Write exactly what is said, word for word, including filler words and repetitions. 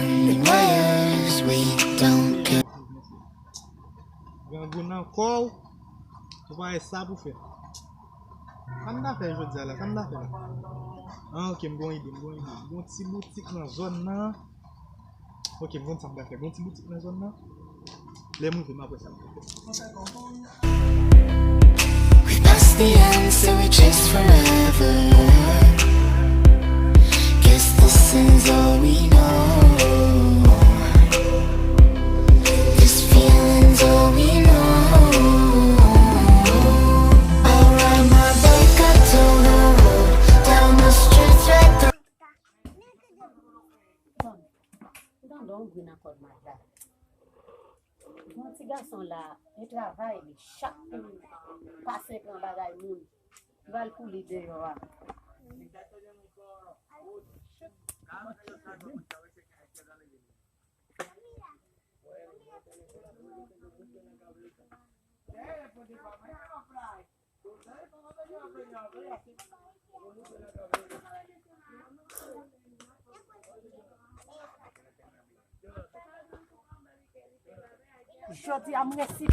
Wires, we don't care. Grangou nan kò w. Ou pa wè sa pou fè. Sa m ta fè jodi a la? Sa m ta fè la? Ah, ok, m gon ide, m gon ide. M gon ti boutik nan zòn nan. Ok, m konn sa m ta fè. M gon ti boutik nan zòn nan. Lè m rive, m ap wè sa m ta fè. We past the end, so we chase forever. Guess this is all we know. This feeling's all we know. I'll ride my bike up to the road, down the streets right through. Tande yon bri nan kòd maj la. Yon ti gason la, li travay, li chak kou li pase pran bagay moun. Li pral kouri deyò a. Jodi a m resi